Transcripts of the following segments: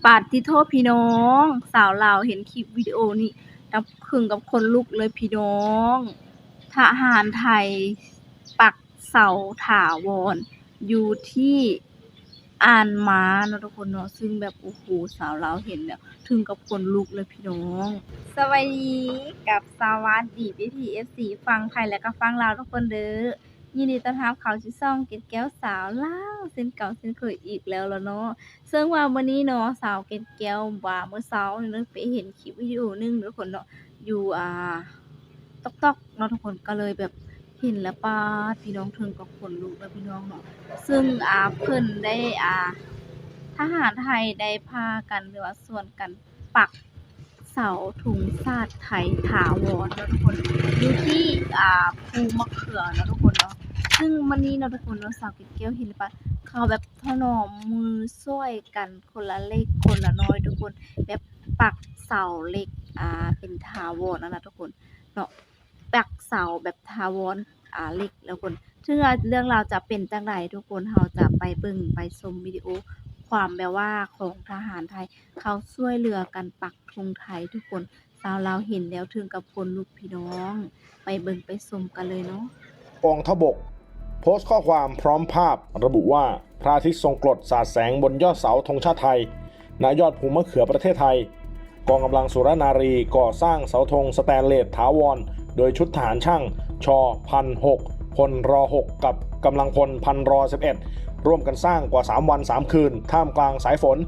ປາດຕິໂທ ພີ່ນ້ອງ, ສາວລາວເຫັນຄລິບວິດີໂອນີ້ ກັບ ເຖິງກັບຂົນລຸກເລີຍພີ່ນ້ອງ. ທະຫານໄທປັກເສົາຖາວອນຢູ່ທີ່ ອ່ານມາເນາະທຸກຄົນເນາະ, ຊຶ່ງແບບ ໂອ້ໂຫ ສາວລາວເຫັນແລ້ວເຖິງກັບຂົນລຸກເລີຍພີ່ນ້ອງ. ສະບາຍດີກັບສະຫວັດດີພີ່ໆ ເອັຟຊີ ຝັ່ງໄທ ແລະ ກໍຝັ່ງລາວທຸກຄົນເດີ້. ຍິນດີຕ້ອນຮັບເຂົ້າສູ່ຊ່ອງເກັດແກ້ວສາວລາວ ເຊັ່ນເກົ່າເຊັ່ນເຄີຍອີກແລ້ວລະເນາະ. ເຊິ່ງວ່າມື້ນີ້ເນາະ ສາວເກັດແກ້ວວ່າມື້ເຊົ້ານີ້ໄປເຫັນຄລິບວິດີໂອໜຶ່ງເນາະທຸກຄົນເນາະ ຢູ່ ອ່າ ຕອກໆ ເນາະທຸກຄົນ, ກໍເລີຍແບບເຫັນແລ້ວ ປາດ ພີ່ນ້ອງ ເຖິງກັບຂົນລຸກເລີຍພີ່ນ້ອງເນາະ. ຊຶ່ງ ອ່າ ເພິ່ນໄດ້ ອ່າ ທະຫານໄທໄດ້ພາກັນ ຫຼືວ່າຊວນກັນປັກເສົາທຸງຊາດໄທຖາວອນເນາະທຸກຄົນ ຢູ່ທີ່ ອ່າ ພູມະເຂືອເນາະທຸກຄົນເນາະ. ຊຶ່ງມື້ນີ້ເນາະທຸກຄົນເນາະ ສາວເກັດແກ້ວເຫັນແລ້ວ ປາດ ເຂົາແບບຖະໜອມມືຊ່ວຍກັນ ຄົນລະເລັກຄົນລະນ້ອຍທຸກຄົນ, ແບບປັກເສົາເຫຼັກ ອ່າ ເປັນຖາວອນຫັ້ນນະທຸກຄົນເນາະ, ປັກເສົາແບບຖາວອນ ອ່າ ເຫຼັກແລ້ວຄົນ. ເຖິງວ່າເລື່ອງລາວຈະເປັນຈັ່ງໃດທຸກຄົນ, ເຮົາຈະໄປເບິ່ງໄປຊົມວິດີໂອຄວາມແບບວ່າຂອງທະຫານໄທ ເຂົາຊ່ວຍເຫຼືອກັນປັກທຸງໄທທຸກຄົນ. ສາວລາວເຫັນແລ້ວເຖິງກັບຂົນລຸກພີ່ນ້ອງ, ໄປເບິ່ງໄປຊົມກັນເລີຍເນາະ. ກອງທັບບົກໂພສต์ຂໍ້ຄວາມพร้อมภาพระบุว่า พระอาทิตย์ทรงกรดสาดแสงบนยอดเสาธงชาติไทย ณ ยอดภูมะเขือประเทศไทย กองกำลังสุรนารีก่อสร้างเสาธงสแตนเลสถาวร โดยชุดทหารช่าง ช พันหก พล รอหก กับกำลังพล พัน รอสิบเอ็ด ร่วมกันสร้างกว่าสามวันสามคืน ท่ามกลางสายฝน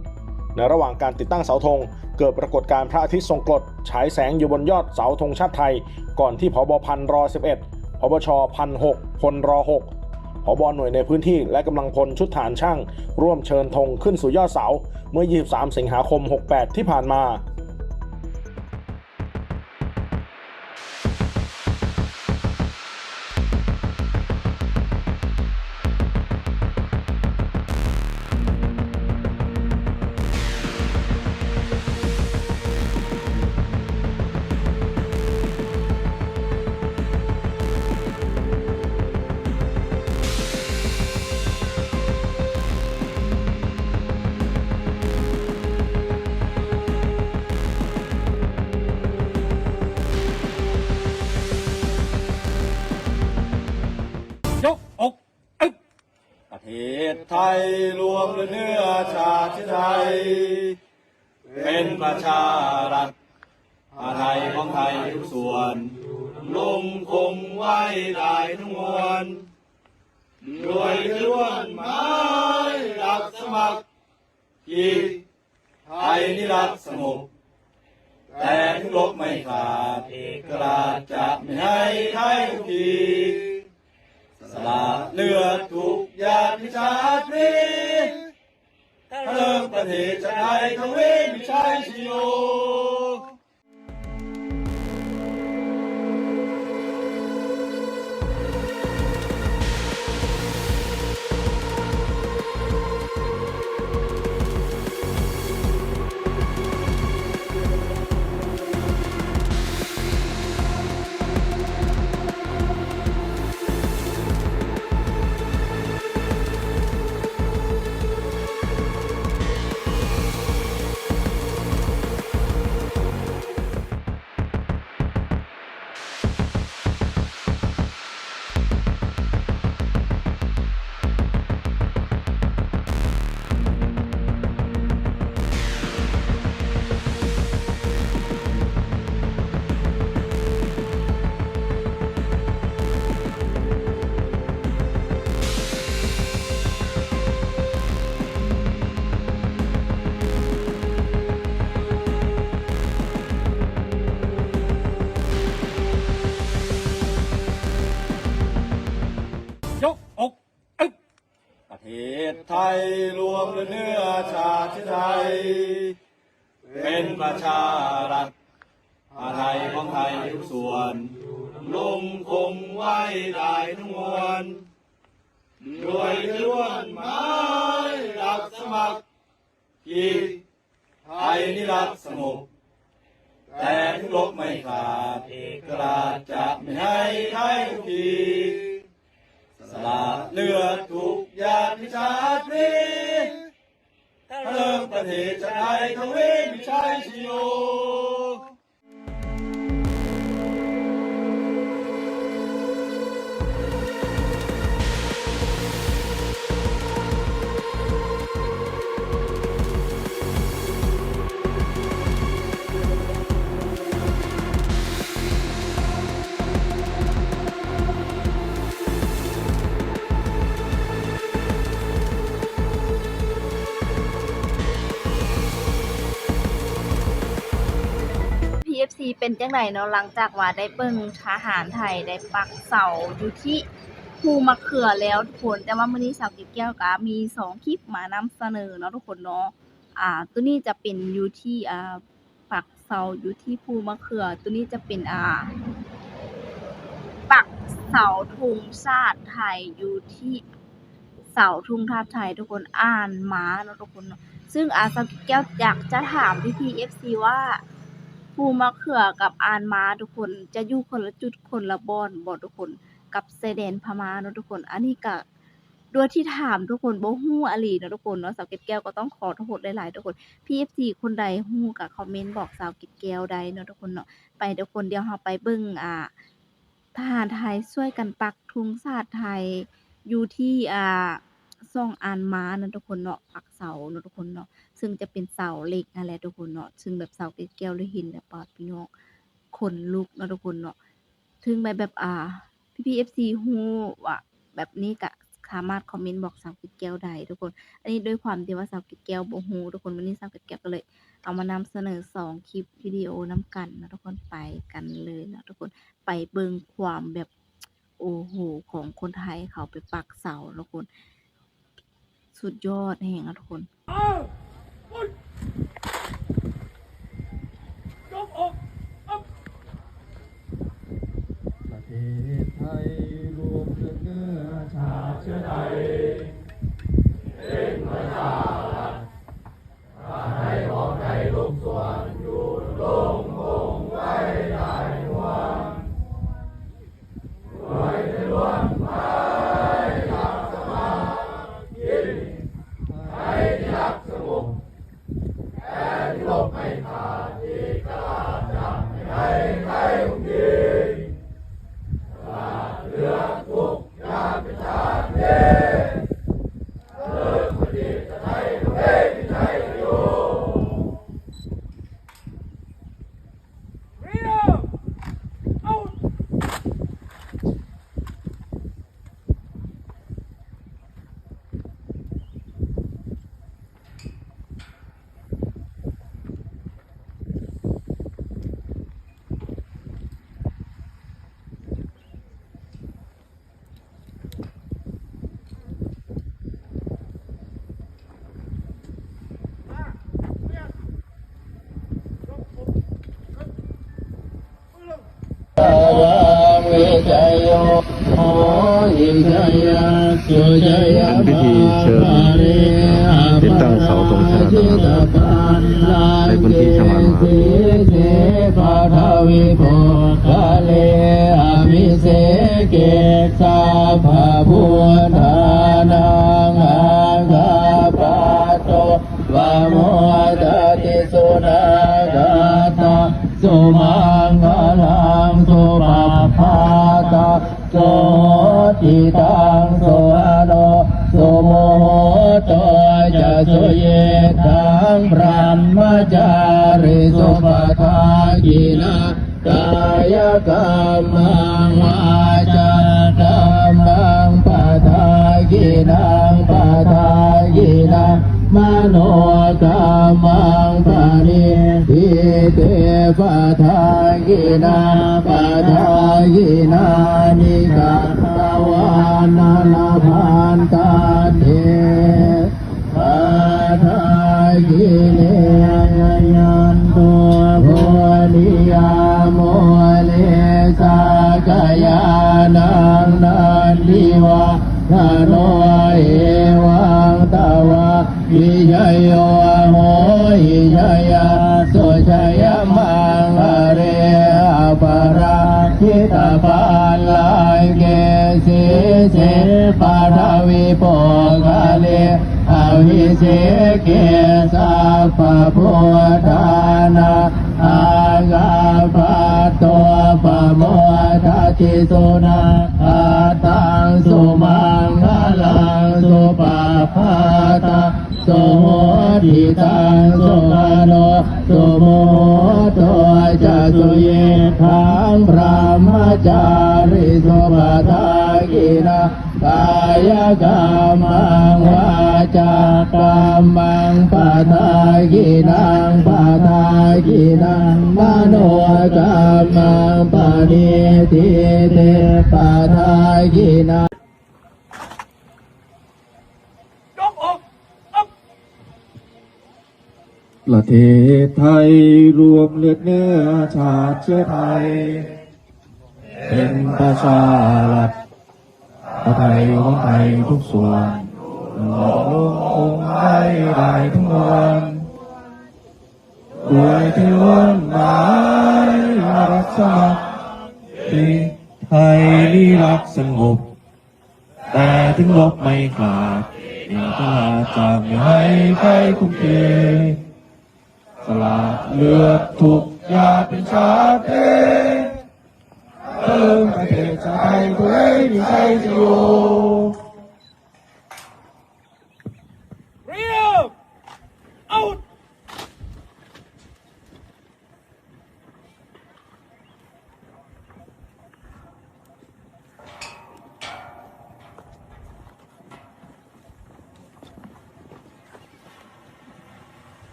ในระหว่างการติดตั้งเสาธง เกิดปรากฏการณ์พระอาทิตย์ทรงกรดฉายแสงอยู่บนยอดเสาธงชาติไทย ก่อนที่ ผบ. พัน รอสิบเอ็ด ผบช. พันหก พล รอหก ผบ. หน่วยในพื้นที่ และกำลังพลชุดทหารช่าง ร่วมเชิญธงขึ้นสู่ยอดเสา เมื่อ ยี่สิบสาม สิงหาคม หกแปด ที่ผ่านมา. ປະເທດໄທລວມເນື້ອຊາດເຊື້ອໄທ ເປັນປະຊາລັດ ອາໄທຂອງໄທທຸກສ່ວນ ລົງຄົງໄວ້ຫຼາຍນວນ ດ້ວຍເຮືອນໝາຍຮັບສະໝັກ ທີ່ໄທນິລັດສະຫງົບ ແຕ່ເຖິງລົບໄມ່ຂາດ ເອກະລາດຈະໄມ່ໃຫ້ໄທທຸກທີ ສະຫຼະເລືອດທຸກຢາດພິຊາດພລີ ທະເລີງປະເທດຊາດໄທທະວີມີໄຊຊະໂຍ. ຍົກອົກ ປະເທດໄທລວມເນື້ອຊາດເຊື້ອໄທ ເປັນປະຊາລັດ ອາໄທຂອງໄທທຸກສ່ວນ ລົງຄົງໄວ້ຫຼາຍນວນ ດ້ວຍເຮືອນໝາຍຮັບສະໝັກ ທີ່ໄທນິລັດສະຫງົບ ແຕ່ເຖິງລົບໄມ່ຂາດ ເອກະລາດຈະໄມ່ໃຫ້ໄທທຸກທີ ສະຫຼະເລືອດທຸກຢາດພິຊາດພລີ ເລີ່ມປະເທດຊາດໄທທະວີມີໄຊຊີໂຍ. ພີເອັຟຊີ ເປັນຈັ່ງໃດເນາະ ຫຼັງຈາກວ່າໄດ້ເບິ່ງທະຫານໄທໄດ້ປັກເສົາຢູ່ທີ່ພູມະເຂືອແລ້ວທຸກຄົນ, ແຕ່ວ່າມື້ນີ້ສາວເກັດແກ້ວກະມີສອງຄລິບມານຳສະເໜີເນາະທຸກຄົນເນາະ. ອ່າ ໂຕນີ້ຈະເປັນຢູ່ທີ່ ອ່າ ປັກເສົາຢູ່ທີ່ພູມະເຂືອ, ໂຕນີ້ຈະເປັນ ອ່າ ປັກເສົາທຸງຊາດໄທຢູ່ທີ່ ເສົາທຸງຊາດໄທທຸກຄົນ ອ່ານມາເນາະທຸກຄົນເນາະ. ຊຶ່ງ ອາ ສາວເກັດແກ້ວຢາກຈະຖາມພີ່ໆ ເອັຟຊີ ວ່າ ພູມະເຂືອກັບອ່ານມາທຸກຄົນ ຈະຢູ່ຄົນລະຈຸດຄົນລະບ່ອນບໍ່ທຸກຄົນ ກັບຊາຍແດນພະມ້າເນາະທຸກຄົນ. ອັນນີ້ກະ ໂດຍທີ່ຖາມທຸກຄົນບໍ່ຮູ້ອີ່ຫຼີເນາະທຸກຄົນເນາະ. ສາວເກັດແກ້ວກໍຕ້ອງຂໍໂທດຫຼາຍໆທຸກຄົນ. ພີ່ເອັຟຊີ ຄົນໃດຮູ້ກະຄອມເມັນບອກສາວເກັດແກ້ວໄດ້ເນາະທຸກຄົນເນາະ. ໄປທຸກຄົນ ດຽວເຮົາໄປເບິ່ງ ອ່າ ທະຫານໄທຊ່ວຍກັນປັກທຸງຊາດໄທຢູ່ທີ່ ອ່າ ຊ່ອງອ່ານມາເນາະທຸກຄົນເນາະ, ປັກເສົາເນາະທຸກຄົນເນາະ, ຊຶ່ງຈະເປັນເສົາເຫຼັກຫັ້ນແຫຼະທຸກຄົນເນາະ. ຊຶ່ງແບບສາວເກັດແກ້ວໄດ້ເຫັນແລ້ວ ປາດ ພີ່ນ້ອງ ຂົນລຸກເນາະທຸກຄົນເນາະ. ເຖິງແມ່ນແບບ ອ່າ ພີ່ໆ ເອັຟຊີ ຮູ້ວ່າແບບນີ້ກະສາມາດຄອມເມັນບອກສາວເກັດແກ້ວໄດ້ທຸກຄົນ. ອັນນີ້ດ້ວຍຄວາມທີ່ວ່າສາວເກັດແກ້ວບໍ່ຮູ້ທຸກຄົນ, ມື້ນີ້ສາວເກັດແກ້ວກໍເລີຍເອົາມານຳສະເໜີສອງຄລິບວິດີໂອນຳກັນເນາະທຸກຄົນ. ໄປກັນເລີຍເນາະທຸກຄົນ. ໄປເບິ່ງຄວາມແບບ ໂອ້ໂຫ ຂອງຄົນໄທເຂົາໄປປັກເສົາເນາະທຸກຄົນ. ສຸດຍອດແຮງເນາະທຸກຄົນ. ປະເທດໄທລວມເປັນເນື້ອຊາດເຊື້ອໄທ ເປັນປະຊາລັດ ເປັນພິທີເຊີນຕິດຕັ້ງເສົາທຸງຊາດໃນພື້ນທີ່ຈັງຫວັດມະຫາສານ. ປະໂມດະຕິສຸນາກະຕັງ ສຸມັງຄະລັງ ສຸປະພາຕັງ ສຸຫຸດທິຕັງ ສຸວັນໂນ ສຸມຸຫຸດໂຕ ຈະ ສຸຍິດທັງ ບຣະມະຈາຣິສຸ ປະທາກິນາ ກາຍະກຳມັງ ວາຈາກຳມັງ ປະທາກິນາ ປະທາກິນາ ມະໂນກຳມັງ ປະນິດຖິ ເຕ ປະທາກິນາ ປະທາກິນາ ນິກາ ຕະວານະລະພັນຕະເຕ ປະທາກິເນ ຍັນໂຕ ໂພນິຍາ ໂມເລ ສັກກະຍານັງ ນັນທິວາທະໂນ ເອວັງ ຕະວາ ວິຊະໂຍ ໂຫ ວິຊະຍາ ສຸ ຊະຍະມັງຄະເລ ອະປະລາຈິຕະພັນລັງເກ ສີເສ ປະທະວີໂປຄະເລ ອະ วิเศษเกสัพพะโพธานา อาคาปัตโตปะโมทะติสุนา อัตตังสุมังคะลังสุปะภาตัง สุหุติตังสุขะโน สุมุตโตจะสุยิทัง พรหมจาริสุ ปะทากินะ กายะกัมมัง วาจากัมมัง ปะทากินัง ปะทากินัง มโนกัมมัง ปะนิทธิเต ปะทากินัง ยกอก ประเทศไทยรวมเลือดเนื้อชาติเชื้อไทย เป็นประชารัฐ อาไทยของไทยทุกส่วน หล่อหลวงองค์ไทยได้ทั้งมวล ด้วยเทวมหมายอารักษา ที่ไทยนี้รักสงบ แต่ถึงรบไม่ขาด เอกราชจะไม่ให้ใครคุมเก สละเลือดทุกหยาดเป็นชาติเพลง เพื่อประเทศชาติไทย ผู้ใดมีชัยจะอยู่ เรียบ เอา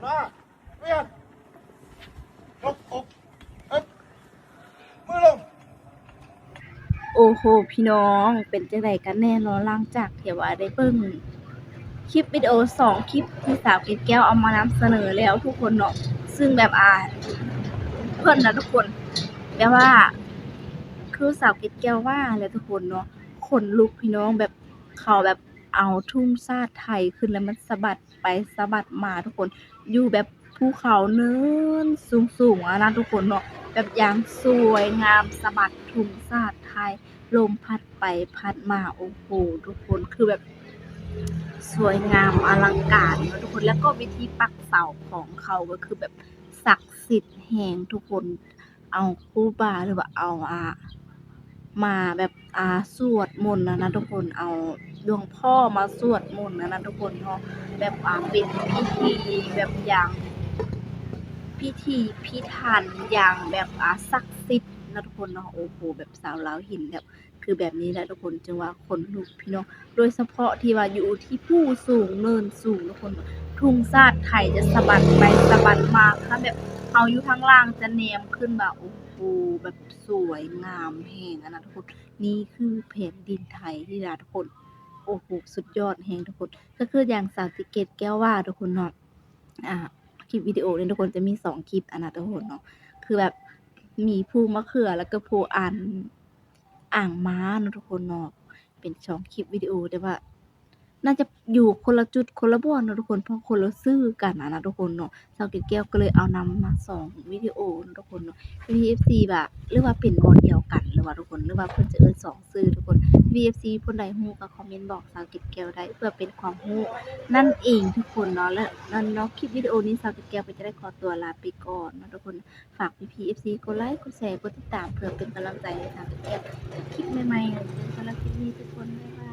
หน้า เวียน ยกอก เอ็ด มือลง โอ้โห พี่น้อง เป็นจั่งใดกันแน่เนาะ หลังจากที่ว่าได้เบิ่งคลิปวิดีโอสองคลิปที่สาวเกดแก้วเอามานำเสนอแล้วทุกคนเนาะ ซึ่งแบบ อ่า เพิ่นนะทุกคน แบบว่า คือสาวเกดแก้วว่าแหละทุกคนเนาะ ขนลุกพี่น้อง แบบเขาแบบเอาธงชาติไทยขึ้นแล้วมันสะบัด ไปสะบัดมาทุกคน อยู่แบบภูเขาเนินสูงๆ อะนะทุกคนเนาะ แบบอย่างสวยงาม สะบัดธงชาติไทย ลมพัดไปพัดมา โอ้โห ทุกคน คือแบบสวยงามอลังการเนาะทุกคน แล้วก็วิธีปักเสาของเขาก็คือแบบศักดิ์สิทธิ์แฮงทุกคน เอาครูบา หรือว่าเอา อ่า มาแบบ อ่า สวดมนต์น่ะนะทุกคน เอาหลวงพ่อมาสวดมนต์น่ะนะทุกคนเนาะ แบบ อ่า เป็นพิธีแบบอย่างพิถีพิถัน อย่างแบบ อ่า ศักดิ์สิทธิ์นะทุกคนเนาะ โอ้โห แบบสาวลาวเห็นแบบ คือแบบนี้แหละทุกคน จึงว่าขนลุกพี่น้อง โดยเฉพาะที่ว่าอยู่ที่ภูสูงเนินสูงทุกคน ธงชาติไทยจะสะบัดไปสะบัดมา ถ้าแบบเฮาอยู่ทางล่างจะแนมขึ้นว่า โอ้โห แบบสวยงามแฮงอะนะทุกคน นี่คือแผ่นดินไทยนี่ล่ะทุกคน โอ้โห สุดยอดแฮงทุกคน ก็คืออย่างสาวเกดแก้วว่าทุกคนเนาะ อ่า คลิปวิดีโอนี้ทุกคนจะมีสองคลิปอะนะทุกคนเนาะ คือแบบมีภูมะเขือ แล้วก็ภูอ่าน อ่างม้าเนาะทุกคนเนาะ เป็นสองคลิปวิดีโอ แต่ว่าน่าจะอยู่คนละจุดคนละบ่อนเนาะทุกคน เพราะคนละชื่อกันอะนะทุกคนเนาะ สาวเกดแก้วก็เลยเอานำมาสองวิดีโอเนาะทุกคนเนาะ พี่ๆ เอฟซี ว่า หรือว่าเป็นบ่อนเดียวกันหรือว่าทุกคน หรือว่าเพิ่นจะเอิ้นสองชื่อทุกคน พี่ๆ เอฟซี คนใดฮู้ก็คอมเมนต์บอกสาวเกดแก้วได้ เพื่อเป็นความรู้นั่นเองทุกคนเนาะ และนั่นเนาะ คลิปวิดีโอนี้สาวเกดแก้วก็จะได้ขอตัวลาไปก่อนเนาะทุกคน ฝากพี่ๆ เอฟซี กดไลก์ กดแชร์ กดติดตาม เพื่อเป็นกำลังใจให้สาวเกดแก้วคลิปใหม่ๆ สำหรับคลิปนี้ทุกคน บ๊ายบาย